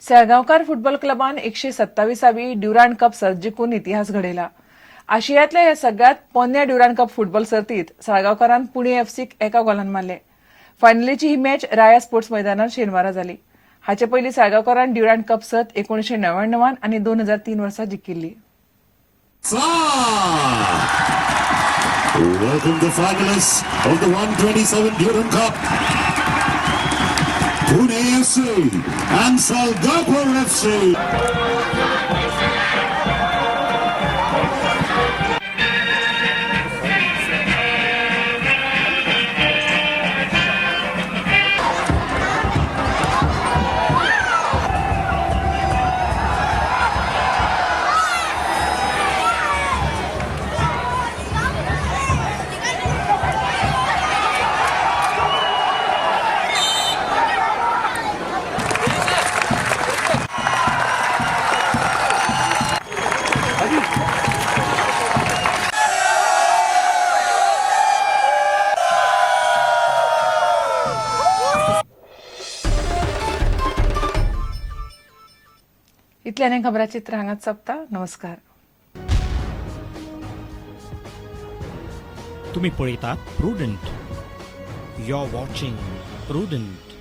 Salgaonkar football क्लबान 127वी Durand cup सर्त जिखून इतिहास घडयला. आशियांतल्या ह्या सगळ्यात पोन्न्या ड्युरांड कप फुटबॉल सर्तीत साळगांवकारान पुणे एफसीक एका गोलान मारले. फायनलीची ही मॅच राया स्पोर्ट्स मैदानार शेनवारा जाली. हाचे पयलीं साळगांवकारान ड्युरांड कप सर्त 1999 आनी 2003 वर्सा जिखिल्ली. Welcome the finalists of the 127 Durand Cup, Pune FC and Salgaocar FC. इतल्याने खबराचित्र हांगाच सोंपता. नमस्कार. तुम्ही पळयतात prudent. You are watching Prudent.